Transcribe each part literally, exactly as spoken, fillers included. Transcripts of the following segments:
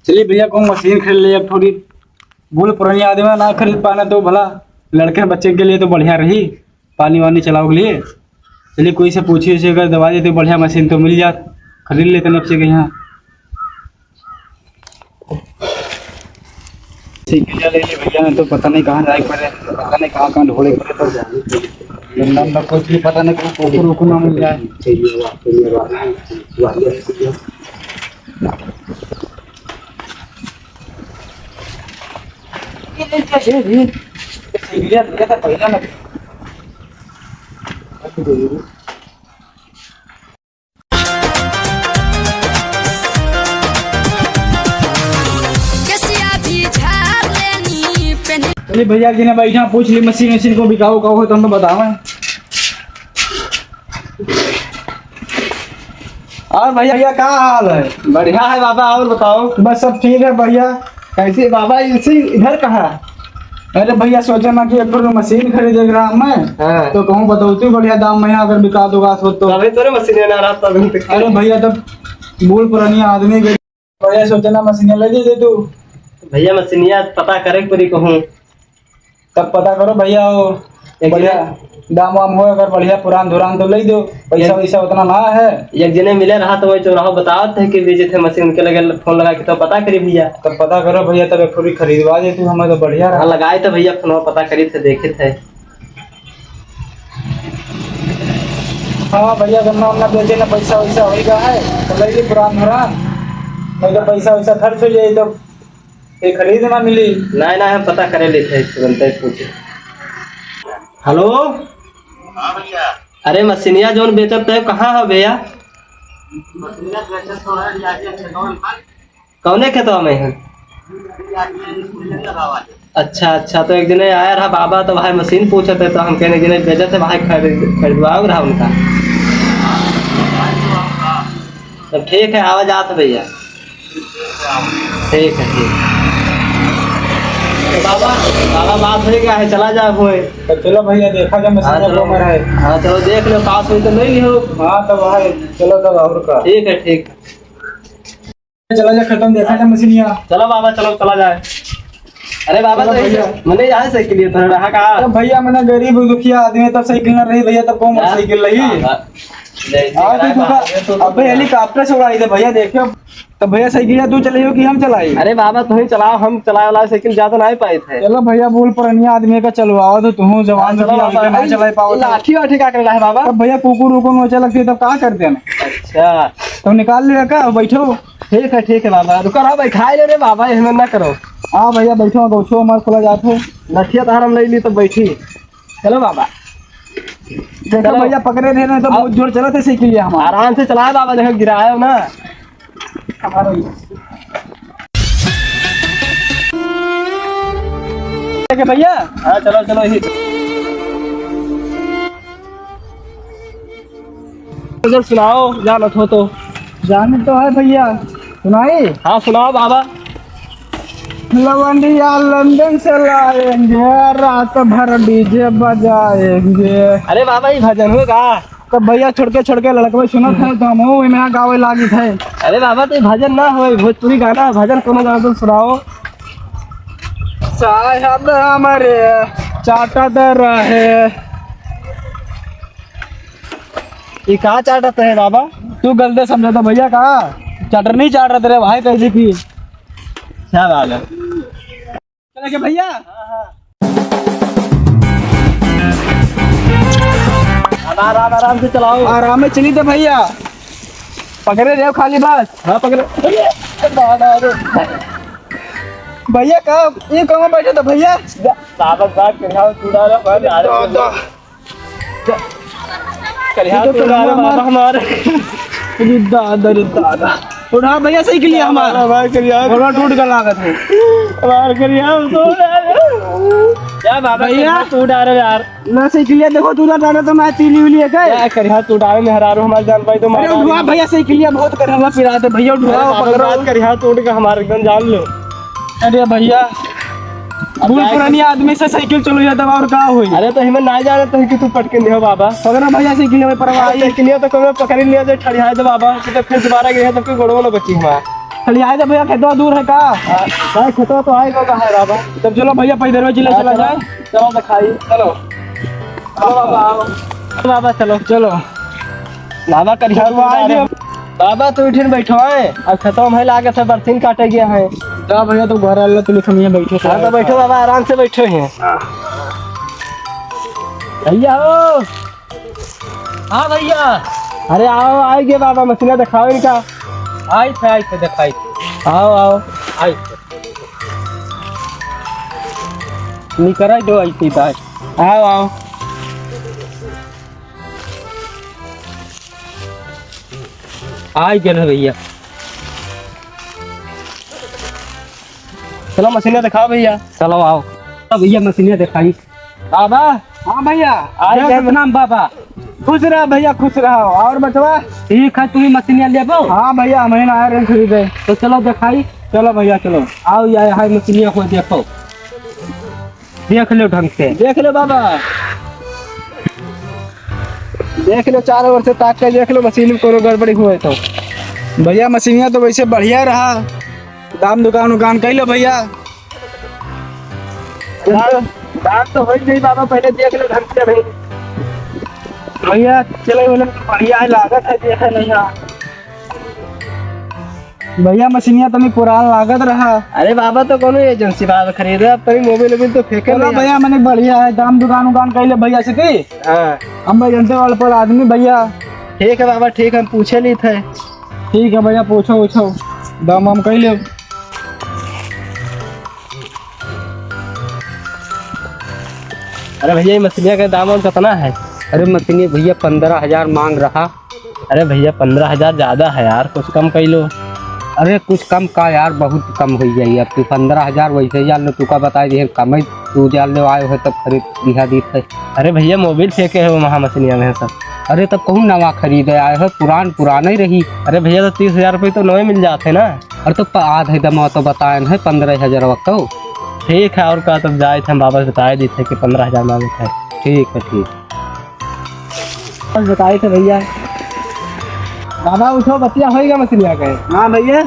चलिए भैया, कहूँ मशीन खरीद ले, अब थोड़ी बूढ़ पुरानी आदमी ना खरीद पाना तो भला लड़के बच्चे के लिए तो बढ़िया रही, पानी वानी चलावे के लिए। चलिए कोई से पूछे उछे, अगर दवा देते बढ़िया मशीन तो मिल जात, खरीद लेते नब से के यहाँ। साइकिल ले ली भैया, नहीं तो पता नहीं कहाँ जाए के पड़े, पता नहीं कहाँ कहाँ ढोले के पड़े, तो गंदा में कुछ भी पता नहीं, कहाँ कुकुर उकुर ना मिल जाए। ये ले, ये, ये, ये। साइकिल ले लिया था पहले ना। केसिया भी झाड़ लेनी, पहने चलिए भैया जी ने बैठा, पूछ ली मशीन वशीन को बिकाऊ का हो तो हमें बतावें। और भैया, भैया का हाल है? बढ़िया है बाबा, और बताओ। बस सब ठीक है भैया। कैसे बाबा, इसी इधर कहाँ? अरे भैया, सोचा ना कि एक ठो मशीन खरीदे के रहा मैं, हाँ। तो कहूँ बतौती बढ़िया दाम में अगर बिका दुकात हो तो। अभी तोरे मशीन ना रहा तब तक। अरे भैया, तब बूढ़ पुरानी आदमी के बढ़िया सोचा ना मशीन ले दे दे तू। भैया, मशीनिया पता करे के पड़ी कहूँ। तब पता करो भैया, वो एक बढ़िया जने दाम वाम हो, अगर बढ़िया पुरान धुरान तो ले दो, पैसा एक वैसा उतना ना है। एक जने मिले रहा तो वही चौराहा बतावत है कि बेचे थे मशीन, उनके लगे फोन लगा के तो पता करी भैया। तब पता करो भैया, तब एक ठो खरीदवा दे तू, हमें तो बढ़िया रहा। हाँ, लगाए तो भैया फोन पता करी थे, देखे थे। हाँ भैया, गन्ना उन्ना बेचे ना, पैसा वैसा होई का है, तो ले ली पुरान धुरान, नहीं तो पैसा वैसा खर्च हो जाए तो ये खरीद ना मिली। नहीं, नहीं, हम पता करे लेते हैं, तुरंत ही पूछे। हेलो। हाँ भैया। अरे मशीनिया जौन बेचत है, कहाँ है भैया? मशीनिया बेचत तो है, जाके खेतवा में। कौने खेतवा में है? अच्छा, अच्छा, तो एक जने आया रहा बाबा, तो भाई मशीन पूछत है, तो हम कहने जने बेचत है भाई, खरीद, खरीदवाओ रहा उनका। तब ठीक है, आवा जात भैया। ठीक है, ठीक। तो बाबा, बाबा, बात हो गया है, चला जा हुए। तो चलो भैया, देखा जा मशीन हाँ, में चलो। कौन है। हाँ, चलो देख लो, पास हुई तो ले लियो। हाँ, तो भाई चलो तब और का। ठीक है, ठीक। चला जा, खत्म, देखा जा मशीनिया। चलो बाबा, चलो, चला जाए। अरे बाबा, चलो तो भैया। मने यहाँ साइकिल लिए तो रहा का? अरे भैया, मने गरीब दुखिया आदमी, तब साइकिल ना रही भैया, तब कौन हाँ? साइकिल रही? हाँ, हाँ। जय, जय हाँ, तो राय तू का, बाबा। अबे हेलीकॉप्टर से उड़ाई दे भैया, देखियो। तो भैया, साइकिल तू चलाइयो कि हम चलाई? अरे बाबा, तू ही चलाओ, हम चलाए वाला साइकिल ज्यादा ना ही पाए थे। चलो भैया, बूढ़ पुरानिया आदमी का चलवाओ, तो तू जवान हाँ, चलो दुखिया बाबा, आदमी ना अरे, चला पाओ तो। लाठी वाठी का कर रहा है बाबा? अब भैया, कुकुर उकुर नोचे लगती है, तब का कर देना? अच्छा। तो निकाल लिया का, बैठो। ठीक है, ठीक है बाबा, रुका रहो भाई, खाए ले रे बाबा, ये ना करो। हाँ भैया, बैठो, बैठो, हमार खुला जात है। नथिया तो हम ले ली, तो बैठी। चलो बाबा। देखो चलो। भैया, पकड़े रहे ना, तो अब बहुत जोर चलत है साइकिल ये हमारा। आराम से चलाए बाबा, देखो गिराए हो ना। हमारा ही। ठीक है भैया। हाँ, चलो, चलो, यही। अगर सुनाओ, जानत हो तो। जाने तो है भैया, सुनाई? हाँ, सुनाओ बाबा। लवंडिया लंदन से लाएंगे, रात भर डीजे बजाएंगे। अरे बाबा, ये भजन हो का? तो भैया, छोड़ के, छोड़ के लड़कवे सुनत है, तो हम वो में गावे लागित है। अरे बाबा, तो ये भजन ना हो, भोजपुरी गाना है, भजन कोनो गाना तो सुनाओ। साहब हमारे चाटत रहे। ये का चाटत है बाबा? तू गलते समझा था भैया, का चटनी चाटत रहे भाई, कैसे की? क्या बात है? चले के भैया? आराम, आराम, आराम से चलाओ। आराम में चली तो भैया, पकड़े रहो खाली बस। हाँ, पकड़े। भैया का, ये कहाँ बैठे था भैया? बाबा बात कर रहा हूँ, तू डालो, बात आ रहा है। दादा। करिया ये तो तू डालो, करिया बाबा हमार। हमारे। अरे दादा रे दादा। उठा भैया साइकिल ये हमार। हमारा भाई करिया। घोड़ा टूट के लागत है। हमार करिया तू डालो। क्या बाबा भैया? करिया तू डालो यार। ना साइकिल ये देखो, तू ना डालो तो मैं तीली उली है क्या? क्या करिया तू डालो, मेहरारू हमार जान पाई तो अरे मारा। उठवा भैया, साइकिल ये बहुत करिया पिरात है भैया, उठवा अरे बाबा पकड़ो। बात करिया तू उठ के हमारे एकदम जान लो। अरे भैया, अब बूढ़ जाए पुरानी के आदमी से साइकिल चलो जाता और का होई? अरे तो हिमें ना जाने तो कि तू पटके नहीं हो बाबा। पकड़ा भैया साइकिल में परवाही। अरे साइकिल तो कौनो पकड़ लिया जे ठड़िया दे बाबा, कि तो फिर दोबारा गए तो कोई गोड़वा ना बची हमारा। चलिए, आए तो भैया, खेतवा दूर है का? हाँ, खेतवा तो आए का है बाबा। तब चलो भैया, पैदल में चले हाँ, चला चलो। जाए। चलो दिखाई। चलो। चलो बाबा, आओ। चलो बाबा, चलो। चलो। बाबा, करिया चलो, आए अरे। बाबा, तू इठिन बैठो है। अब खेतवा में लागत है, बरसीन काटे गया है। जा भैया, तू घर आ लो, तू हम यहाँ बैठे हाँ, तो बैठो बाबा, आराम से बैठो हैं। हाँ। भैया हो। हाँ भैया। अरे आओ, आइ गए बाबा, मशीना देखाओ इनका। आई थे, आई थे, देखाई थे। आओ, आओ। आई थे। निकराई दो, आई थे, बाय। आओ, आओ। आई गए ना भैया। चलो, मशीना देखाओ भैया। चलो, आओ। अब भैया, मशीना देखाई। बाबा। हाँ भैया। आ जय गए। सतनाम बाबा। खुश रहा भैया, खुश रहा। और बचवा? ठीक है, तू ही मशीनिया लेबो? हाँ भैया, हम ही ना आए रहे खरीदे। तो चलो देखाई। चलो भैया, चलो। आओ, ये है मशीनिया को देखो। देख लो ढंग से। देख लो बाबा। देख लो चारों ओर से ताक के देख लो, मशीन में कोनो गड़बड़ी हुए तो। भैया, मशीनिया तो वैसे बढ़िया रहा। दाम दुकान उकान कह लो भैया। दाम, दाम तो हो ही नहीं बाबा, पहले देख लो ढंग से भाई। भैया, चले वाले बढ़िया है, लागत है, देखे नहीं है। भैया, मशीनिया तनी पुरान लागत रहा। अरे बाबा, तो कोनो एजेंसी बाबा खरीदे, अब तनी मोबिल ओबिल तो फेंके चलो नहीं। भैया, मने बढ़िया है, दाम दुकान उकान कह ले भैया से की। हाँ। हम भाई जनते वाले पर आदमी भैया। ठीक है बाबा, ठीक है, हम पूछे ली थे। ठीक है भैया, पूछो, पूछो, दाम वाम कह ले। अरे भैया, ये मछलिया का दाम वाम कितना है? अरे मछली भैया पन्द्रह हजार मांग रहा। अरे भैया, पन्द्रह हजार ज्यादा है यार, कुछ कम कर लो। अरे कुछ कम का यार, बहुत कम हो जाई। अब तू पन्द्रह हजार वैसे ही जान लो, तू का बताई दे, कम ही तू जान लो, आए हो तब खरीद दिहा दी थे। अरे भैया, मोबिल फेंके है वो महा मछलिया में सब। अरे तब कहूँ नवा खरीदे आए हो, पुरान पुरान ही रही। अरे भैया, तो तीस हजार रुपये तो नवे मिल जाते ना। अरे तो प-, आधे दमा तो बताए है पन्द्रह हजार वक्त। ठीक है, और का, तब जाए थे, हम बाबा से बताए दी थे कि पन्द्रह हजार मांगे थे। ठीक है, ठीक। बस बताए थे भैया। बाबा उठो, बतिया होइगा मछलिया के। हाँ भैया।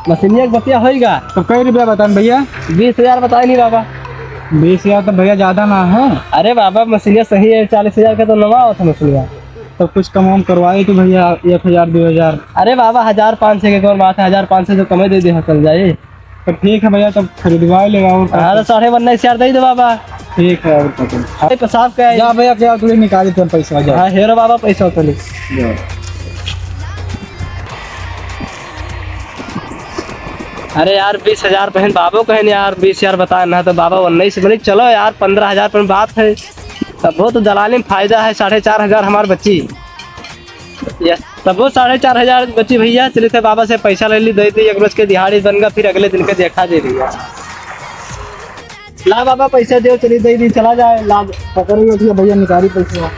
मछलिया के बतिया होइगा। तो कई रुपया बतान भैया? बीस हजार बताए नहीं बाबा। बीस हजार तो भैया ज्यादा ना है। अरे बाबा, मछलिया सही है, चालीस हजार का तो नवा आवत है मछलिया। तो कुछ कम वम करवाए तो भैया, एक हजार, दो हजार। अरे बाबा, हजार पाँच सौ के कौन बात है, हजार पाँच सौ तो कमे दे दे, चल जाए। तो ठीक है भैया, तब खरीदवा लेगा और का। हाँ, तो साढ़े उन्नीस हजार दे दो बाबा। ठीक है, और का तो। अरे पेशाब का है? जा भैया, क्या तू निकाली तुम पैसा, जा। हाँ, हेरो बाबा, पैसा तो ले। जा। अरे यार, बीस हजार पहन बाबो कहन यार, बीस हजार बताए ना तो बाबा उन्नीस से बोले, चलो यार, पन्द्रह हजार पर बात है, तब बहुत दलाली में फायदा है, साढ़े चार हजार हमार बच्ची। यस, तब वो साढ़े चार हजार बची भैया, चले थे बाबा से पैसा ले ली, दे दी, एक रोज के दिहाड़ी बन गया, फिर अगले दिन के देखा दे भैया। ला बाबा पैसा दे, चली दे दी, चला जाए, ला। पकड़ लो भैया, निकारी पैसा।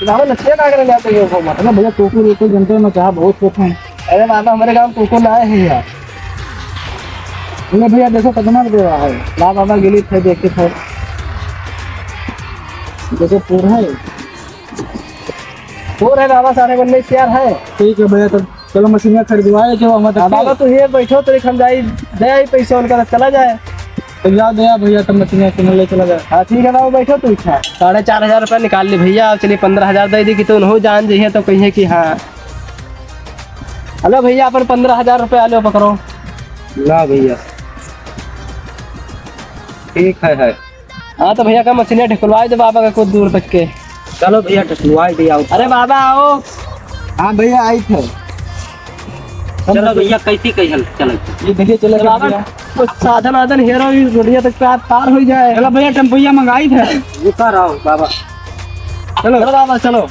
बाबा नथिया का करे जाते हो को मत। अरे भैया, कुकुर, कुकुर जनते में चाहा बहुत कुछ है। अरे बाबा, हमारे गाँव कुकुर ना है यार। अरे भैया, देखो कितना रुपया है। ला बाबा, गिली थे, देखते थे। देखो, पूरा है। हो रहे बाबा, साढ़े उन्नीस हजार है। ठीक है भैया, तब चलो मछलियाँ खरीदवाए जो हम हाँ, बाबा, तू ये बैठो तो एक हम जाई, दे आई पैसा उनका, चला जाए। तो जा दे आ भैया, तब मछलियाँ तुम ले चला जाए। हाँ, ठीक है बाबा, बैठो तू इच्छा। साढ़े चार हजार रुपया निकाल ली भैया, अब चलिए पन्द्रह हजार दे दी कि तू उन्हों जान जइहे तो कहिए कि हाँ। हेलो भैया, अपन पन्द्रह हजार रुपया लो, पकड़ो। ला भैया, ठीक है, है। हाँ, तो भैया का मछलियाँ ढकलवाए दे बाबा का कुछ दूर तक के। चलो भैया, ढकलवाए दे, आओ। अरे बाबा, आओ। हाँ भैया, आई थे। चलो भैया, कैसी कैसे चलो। ये भैया, चलो अरे बाबा, भैया। कुछ साधन आधन हेरो, इस रोडिया तक पार, पार हो जाए। चलो भैया, टेम्पुया मंगाई थे। उतर आओ बाबा। चलो। चलो बाबा, चलो।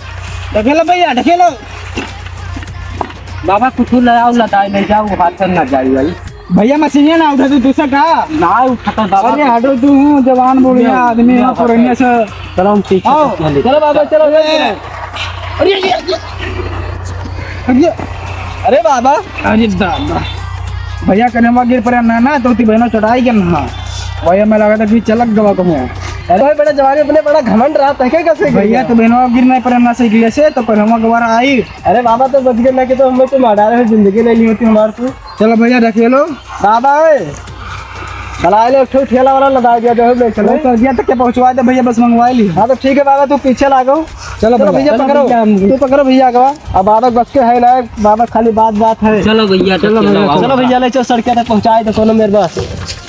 ढकेलो भैया, ढकेलो। बाबा, कुछ ले आओ, लदाई ले जाओ, हाथ से ना जाई भाई। भैया, मछलियाँ ना उठा, तू दूसरा का? ना उठाता बाबा। अरे, हटो तू, जवान बुढ़िया ले, आदमी ले, हो, पुरनिया से। चलो, हम पीछे आओ। से ले। चलो बाबा, चलो, चलो, चलो। अरे, अरे, अरे। अरे बाबा। अरे दादा। भैया, कने मा गिर पड़ा ना, ना, तो ती बहनों चढ़ाई के ना। भैया, मैं लगा था कि चलक गवा कहूँ। अरे भाई, बड़ा जवानी अपने बड़ा घमंड रहा, तहके कैसे गिर भैया, गया? तो बहनवा गिर नहीं पड़े ना साइकिल से, तो पर हम दोबारा आई। अरे बाबा, तो बच गए ना कि तो हमें तो मार डाले, जिंदगी नहीं ली होती हमार तू। चलो भैया, रख ले लो। बाबा, ए, चला ले, एक ठो ठेला वाला लदा दिया, जो है, ले चलो। वो कर दिया, तो क्या पहुँचवा दे भैया, बस मंगवा ली। हाँ, तो ठीक है बाबा, तू पीछे लागो। चलो चलो भैया, भैया, चलो पकड़ो। भैया, हम तू पकड़ो भैया, अगवा। अब बाबा बस के है ना, बाबा खाली बात, बात है। चलो भैया, तो चलो चलो, भैया, आओ। चलो भैया, ले चलो सड़क तक पहुँचाए दो, कोनो मेरे बस।